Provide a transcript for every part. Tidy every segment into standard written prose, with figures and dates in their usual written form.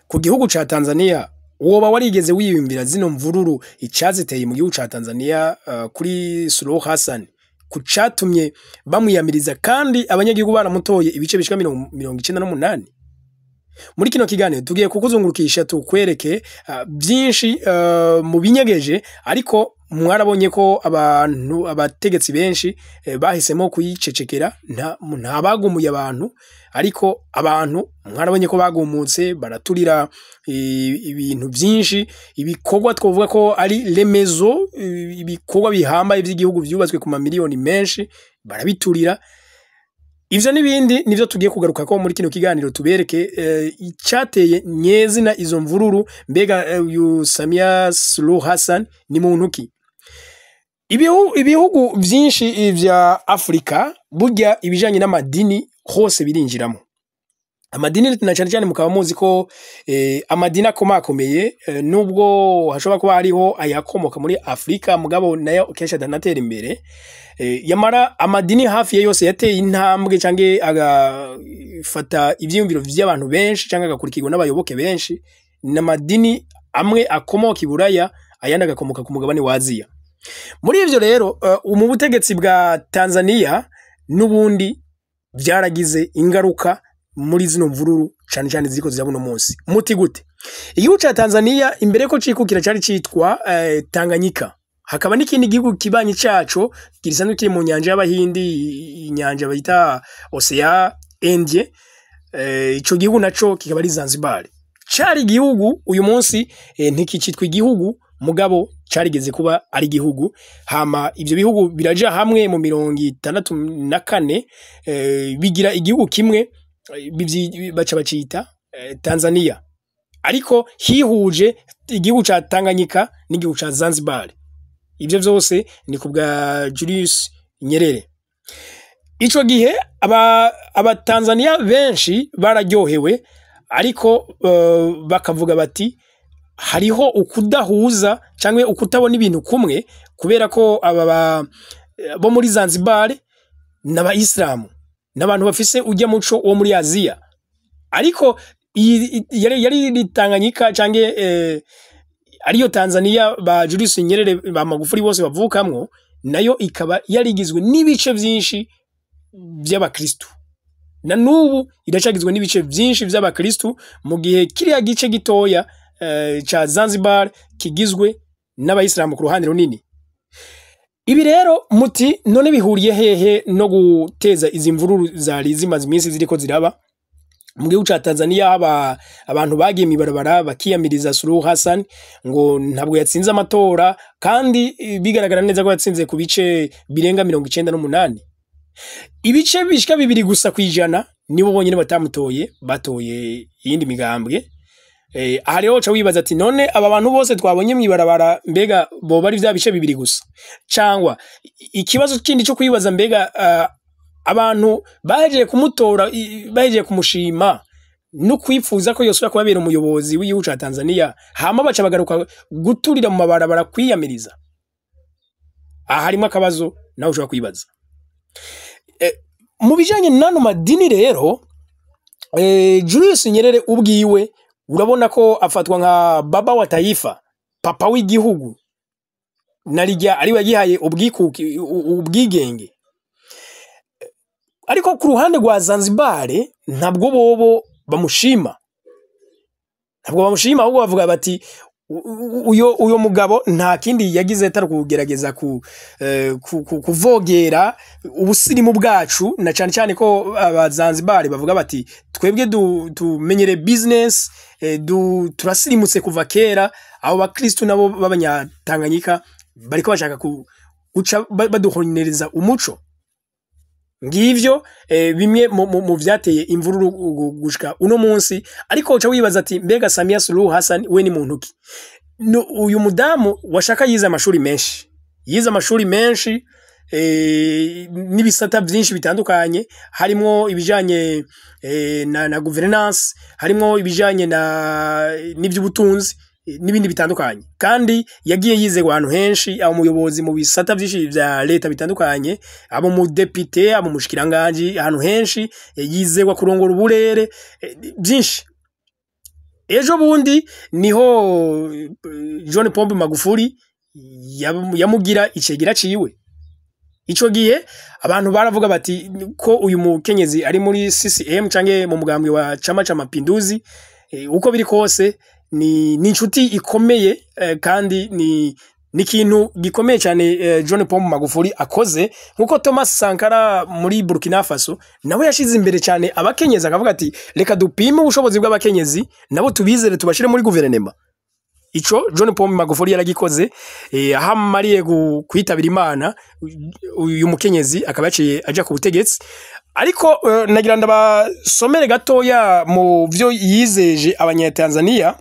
Ku gihugu ca Tanzania, woba warigeze wiyumvira zino mvururu icaziteye mu gihugu ca Tanzania kuri Suluhu Hassan, ku catumye bamwiyamiriza kandi abanyagihugu baramutoye ibice bishika 98? Muri kino kiganiro tugiye kukuzungurukisha, tukwereke byinshi mu binyegeje. Ariko mwarabonye ko abantu, abategetsi benshi bahisemo kuyicecekera, nta bagumuye abantu. Ariko abantu mwarabonye ko bagumutse, baraturira ibintu byinshi, ibikorwa twovuga ko ari remezo, ibikorwa bihambaye by'igihugu byubatswe ku mamiliyoni menshi, barabiturira. Ivyo n'ibindi nivyo tugiye kugaruka ko muri kino kiganiro, tubereke icyateye nyezina izo mvururu. Mbega uyu Samia Suluhu Hassan ni muntu ki? Ibihugu vyinshi vya Afrika, burya ibijanye n'amadini hose birinjiramo amadini, na cyane cyane mukaba muzi ko amadini akomakomeye, nubwo hashobora kuba hariho ayakomoka muri Afrika, mugabo nayo kenshi adanatera imbere, yamara amadini hafi ya yose yateye intambwe canke agafata ivyiyumviro vy'abantu benshi canke agakurikirwa n'abayoboke benshi, n'amadini amwe akomoka i Buraya, ayandi agakomoka ku mugabane wa Aziya. Muri ivyo rero, mu butegetsi bwa Tanzania n'ubundi vyaragize ingaruka muri zino mvururu cane cane ziriko ziraba uno munsi. Muti gute? Igihugu ca Tanzania imbere ko cikukira cari citwa Tanganyika, hakaba n'ikindi gihugu kibanyi caco gisanzwe kiri mu nyanja y'Abahindi, inyanja bayita Océan Indien. Ico gihugu naco kikaba ari Zanzibar. Cari igihugu, uyu munsi ntikicitwa igihugu, mugabo carigeze kuba ari igihugu. Hama ivyo bihugu biraja hamwe mu 64, bigira igihugu kimwe, baca bacita Tanzania, ariko hihuje igihugu ca Tanganyika n'igihugu ca Zanzibar. Ivyo vyose ni kubwa Julius Nyerere. Ico gihe Abatanzania benshi bararyohewe, ariko bakavuga bati hariho ukudahuza cyangwa ukutabona ibintu kumwe, kubera ko aba bo muri Zanzibar n'Abayisilamu, n'abantu bafise ujya muco wo muri Aziya, ariko yari Tanganyika canke ariyo Tanzania ba Julius Nyerere, ba Magufuli bose bavukamwo, nayo ikaba yarigizwe n'ibice vyinshi by'Abakristu, na nubu iracagizwe n'ibice vyinshi vy'Abakristu, mu gihe kiriya gice gitoya ca Zanzibar kigizwe n'Abayisilamu ku ruhande runini. Ibi rero muti none bihuriye hehe no guteza izi mvururu zari zimaze iminsi ziriko ziraba mu gihugu ca Tanzania? Haba abantu bagiye mw'ibarabara bakiyamiriza Suluhu Hassan ngo ntabwo yatsinze amatora, kandi bigaragara neza ko yatsinze ku bice birenga 98. Ibice bishika 2 gusa nibo bonyene batamutoye, batoye iyindi migambwe. Aha rero uca wibaza ati none aba bantu bose twabonye mw'ibarabara, mbega boba ari vya bice 2 gusa? Cangwa ikibazo kindi cyo kwibaza, mbega abantu bahejeje kumutora, bahejeje kumushima no kwifuza ko yosubira kubabera umuyobozi w'igihugu ca Tanzania, hama baca bagaruka guturira mu mabarabara kwiyamiriza? Aha harimo akabazo nawe ushobora kwibaza. Mu bijanye n'ano madini rero, Julius Nyerere ubwiwe urabona ko afatwa nka baba wa taifa, papa w'igihugu, narijya ariwe yagihaye ubwikuki, ubwigenge. Ariko ku ruhande rwa Zanzibar ntabwo bobo bamushima, ntabwo bamushima, ahubwo bavuga bati uyo mugabo nta kindi yagize atari kugerageza kuvogera ubusirimu bwacu, na cyane cyane ko Abazanzibar bavuga bati twebwe tumenyere business, turasirimutse kuva kera, abo Bakristu nabo b'Abanyatanganyika bariko bashaka guca baduhonereza umuco. Ngivyo bimwe mu vyateye imvururu gushika uno munsi. Ariko uca wibaza ati mbega Samia Suluhu Hassan we ni muntu ki? No, uyu mudamu washaka yize amashuri menshi, yize amashuri menshi n'ibisata byinshi bitandukanye, harimo ibijanye na governance, harimo ibijanye na n'iby'ubutunzi n'ibindi bitandukanye, kandi yagiye yizegwa ahantu henshi, aba umuyobozi mu bisata byinshi vya leta bitandukanye, aba umudepite, aba umushikiranganji ahantu henshi, yizegwa kurongora uburere, byinshi. Ejo bundi niho John Pombe Magufuli yamugira icegera ciwe. Ico gihe abantu baravuga bati ko uyu mukenyezi ari muri CCM canke mu mugambwe wa Chama cha Mapinduzi, uko biri kose ni inshuti ikomeye, kandi ni ikintu gikomeye cyane John Pombe Magufuli akoze. Nkuko Thomas Sankara muri Burkina Faso nawe yashize imbere cyane abakenyezi, akavuga ati reka dupime ubushobozi bw'abakenyezi nabo tubizere tubashire muri guverinoma. Ico John Pombe Magufuli yaragikoze, aho amariye kwitabira Imana uyu mukenyezi akaba yaciye aja ku butegetsi. Ariko nagira ndabasomere gatoya mu vyo yizeje abanyatanzania.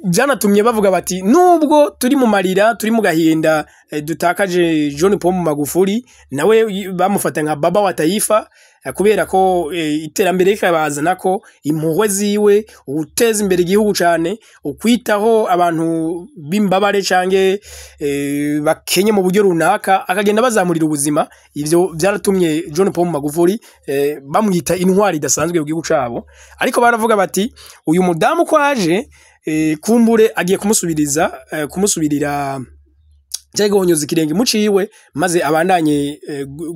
Byanatumye bavuga bati nubwo turi mu marira, turi mu gahinda, dutakaje John Pombe Magufuli, nawe bamufata nka baba wa taifa, kubera ko iterambere rikabazana ko impuhwe ziwe, uteza imbere igihugu cyane, ukwitaho abantu b'imbabare canke bakenye mu buryo runaka, akagenda bazamurira ubuzima. Ivyo byaratumye John Pombe Magufuli bamwita intwari idasanzwe mu gihugu cabo. Ariko baravuga bati uyu mudamu ko aje, kumbure agiye kumusubiriza, kumusubirira cyangwa guhonyoza ikirenge muciwe, maze abandanye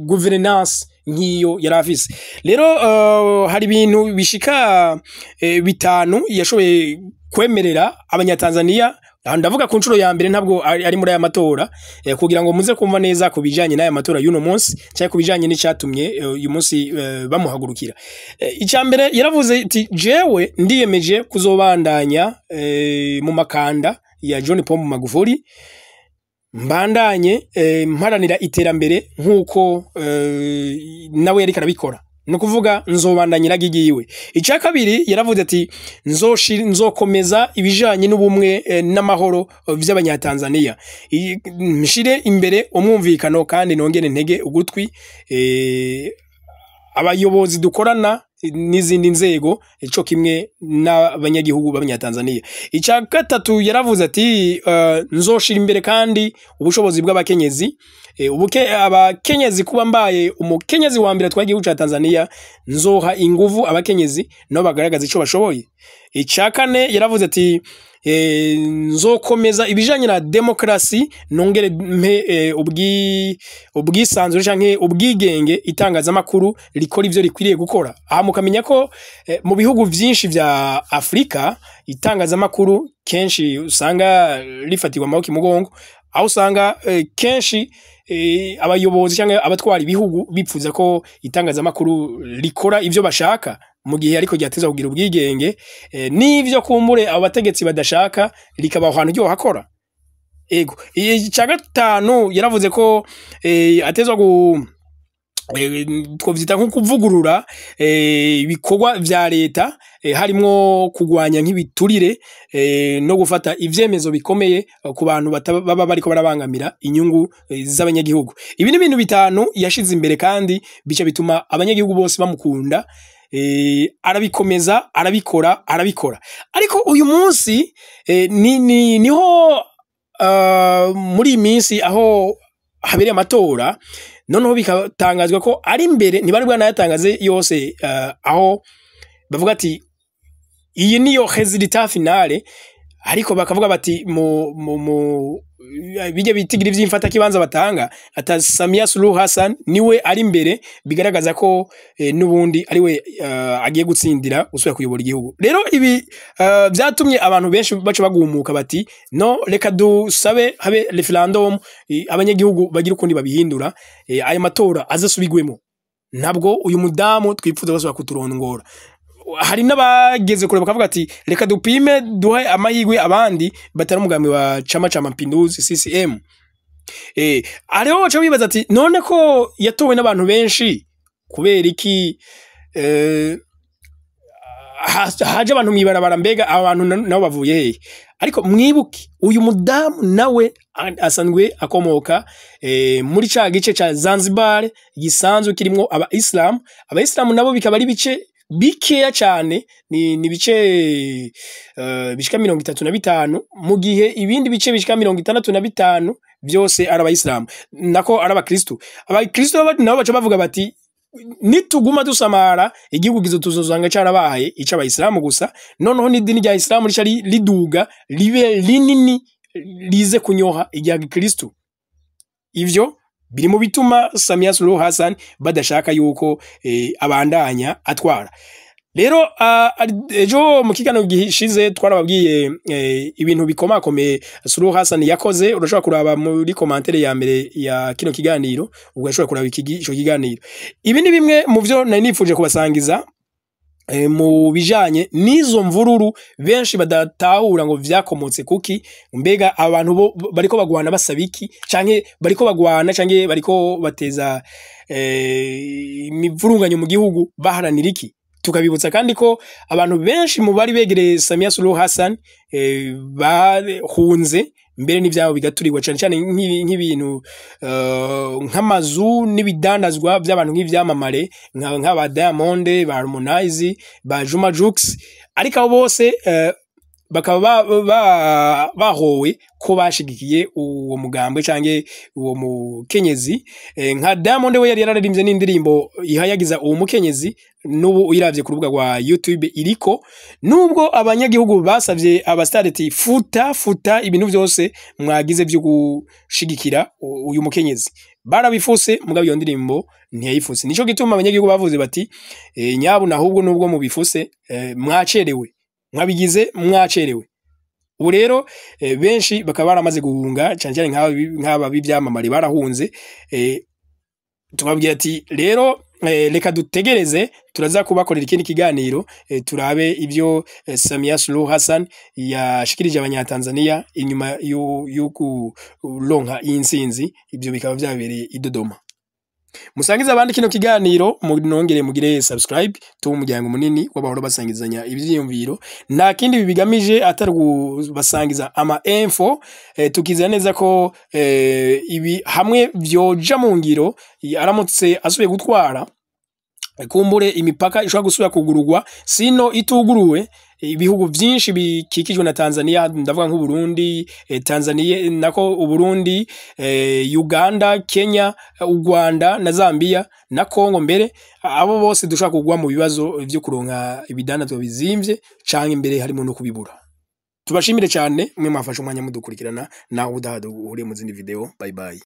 governance nk'iyo yari afise. Rero hari ibintu bishika 5 yashoboye kwemerera abanyatanzania. Ndavuga ku nshuro ya mbere, ntabwo ari muri aya matora, kugira ngo muze kumva neza ku bijanye n'aya matora y'uno munsi cyangwa ku bijanye n'icatumye uyu munsi bamuhagurukira. Icya mbere yaravuze ati jewe ndiyemeje kuzobandanya mu makanda ya John Pombe Magufuli, mbandanye mparanira iterambere nkuko nawe yariko arabikora, no kuvuga nzobandanyira gigiwe. Icya kabiri yaravuze ati nzokomeza ibijanye n'ubumwe n'amahoro by'abanyatanzania, nshire imbere umwumvikano kandi nongere ntege ugutwi abayobozi dukorana n'izindi nzego ico kimwe n'abanyagihugu b'abanyatanzania. Icya gatatu yaravuze ati nzoshira imbere kandi ubushobozi bw'abakenyezi, abakenyezi kuba mbaye umukenyezi wa mbere twagiye ca Tanzania, nzoha inguvu abakenyezi no bagaragaza ico bashoboye. Icya kane yaravuze ati nzokomeza ibijanye na demokrasi, nongere mpe ubwisanzure canke ubwigenge itangazamakuru rikora ivyo rikwiriye gukora. Aha mukamenya ko mu bihugu vyinshi vya Afrika itangazamakuru kenshi usanga rifatirwa amaboko imugongo, aho usanga kenshi abayobozi canke abatwara ibihugu bipfuza ko itangazamakuru rikora ivyo bashaka, mu gihe ariko ryateza kugira ubwigenge, n'ivyo kumbure abo bategetsi badashaka rikaba ahantu ryo hakora. Ego. Icya gatanu yaravuze ko atezwa twovyita nko kuvugurura ibikorwa vya leta, harimwo kugwanya nk'ibiturire, no gufata ivyemezo bikomeye ku bantu baba bariko barabangamira inyungu z'abanyagihugu. Ibi ni ibintu 5 yashize imbere kandi bica bituma abanyagihugu bose bamukunda. Arabikomeza, arabikora, arabikora. Ariko uyu munsi niho muri iyi minsi aho habereye amatora, noneho bikatangazwa ko ari imbere, ntibari bwanayatangaze yose, aho bavuga ati iyi niyo resultat finale, ariko bakavuga bati mu bijye bitigira ivy'imfata kibanza batanga ata Samia Suluhu Hassan niwe ari imbere, bigaragaza ko nubundi ari we agiye gutsindira gusubira kuyobora igihugu. Rero ibi byatumye abantu benshi baca bagumuka bati no, reka dusabe habe referendum, abanyagihugu bagira ukundi babihindura, aya matora azasubigwemo, ntabwo uyu mudamu twipfuza basubira kuturongora. Hari n'abageze kure bakavuga ati reka dupime duhe amahirwe abandi batari umugambi wa Chama cha Mapinduzi CCM. Ariho baca bibaza ati none ko yatowe n'abantu benshi, kubera iki haje abantu mwibarabara, mbega abantu nabo bavuye hehe? Ariko mwibuke uyu mudamu nawe asanzwe akomoka muri ca gice ca Zanzibar gisanzwe kirimwo aba Islam. Aba Islam nabo bikaba ari bice bikeya cyane, ni bice bishika 35, mu gihe ibindi bice bishika 65 byose ari abayisilamu, nako ari abakristo. Abakristo nabo baca bavuga bati Nituguma dusamara, igihugu gizo tuzozanga carabaye ic'abayisilamu gusa. Noneho n'idini rya isilamu rica riduga ribe rinini, rize kunyoha irya gikristu. Ivyo biri mu bituma Samia Suluhu Hassan badashaka yuko abandanya atwara. Rero ejo mu kiganiro gishize twarababwiye ibintu bikomakomeye Suluhu Hassan yakoze. Urashobora kuraba muri commentaire ya mbere ya kino kiganiro, ugashobora kuraba ico kiganiro. Ibi ni bimwe mu vyo nari nifuje kubasangiza mu bijanye n'izo mvururu benshi badatahura ngo vyakomotse kuki. Mbega abantu bo bariko bagwana basaba iki, canke bariko bagwana canke bariko bateza imivurunganyo mu gihugu baharanira iki? Tukabibutsa kandi ko abantu benshi mu bari begereye Samia Suluhu Hassan bahunze, mbere n'ivyabo bigaturirwa, cane cane nk'ibintu nk'amazu n'ibidandazwa by'abantu nk'ivyamamare nk'aba Diamond, ba Harmonize, ba Juma Jux. Ariko abo bose bakaba bahowe ko bashigikiye uwo mugambwe canke uwo mukenyezi. Nka Diamond we yari yararirimbye n'indirimbo ihayagiza uwo mukenyezi, n'ubu uyiravye ku rubuga rwa YouTube iriko. Nubwo abanyagihugu basavye abastari ati: "Futa, futa ibintu vyose mwagize vyo gushigikira uyu mukenyezi", barabifuse, mugabo iyo ndirimbo ntiyayifuse. Nico gituma abanyagihugu bavuze bati: "Nyabu nahubwo nubwo mubifuse, mwacerewe, mwabigize mwacerewe." Ubu rero benshi bakaba baramaze guhunga, cyane cyane nk'aba b'ivyamamare barahunze. Tubabwira ati rero reka dutegereze, turaza kubakorera ikindi kiganiro, turabe ibyo Samia Suluhu Hassan yashikirije abanyatanzania inyuma yo kuronka intsinzi. Ibyo bikaba vyabereye i Dodoma. Musangize abandi kino kiganiro, munongere mugire subscribe, tuba umuryango munini w'abahora basangizanya ivyiyumviro. Nta kindi bigamije atari kubasangiza ama info. Tukizera neza ko ibi hamwe vyoja mu ngiro, aramutse asubiye gutwara, kumbure imipaka ishobora gusubira kugururwa. Sino ituguruwe, ibihugu vyinshi bikikijwe na Tanzania, ndavuga nk'u Burundi, Tanzania nako Uburundi, Uganda, Kenya, u Rwanda na Zambia na Congo mbere, abo bose dushobora kugwa mu bibazo vyo kuronka ibidandazwa bizimvye canke imbere harimo no kubibura. Tubashimire cyane mwe mwafashe umwanya mudukurikirana. Nawe udaha, duhuriye mu zindi video. Bye bye.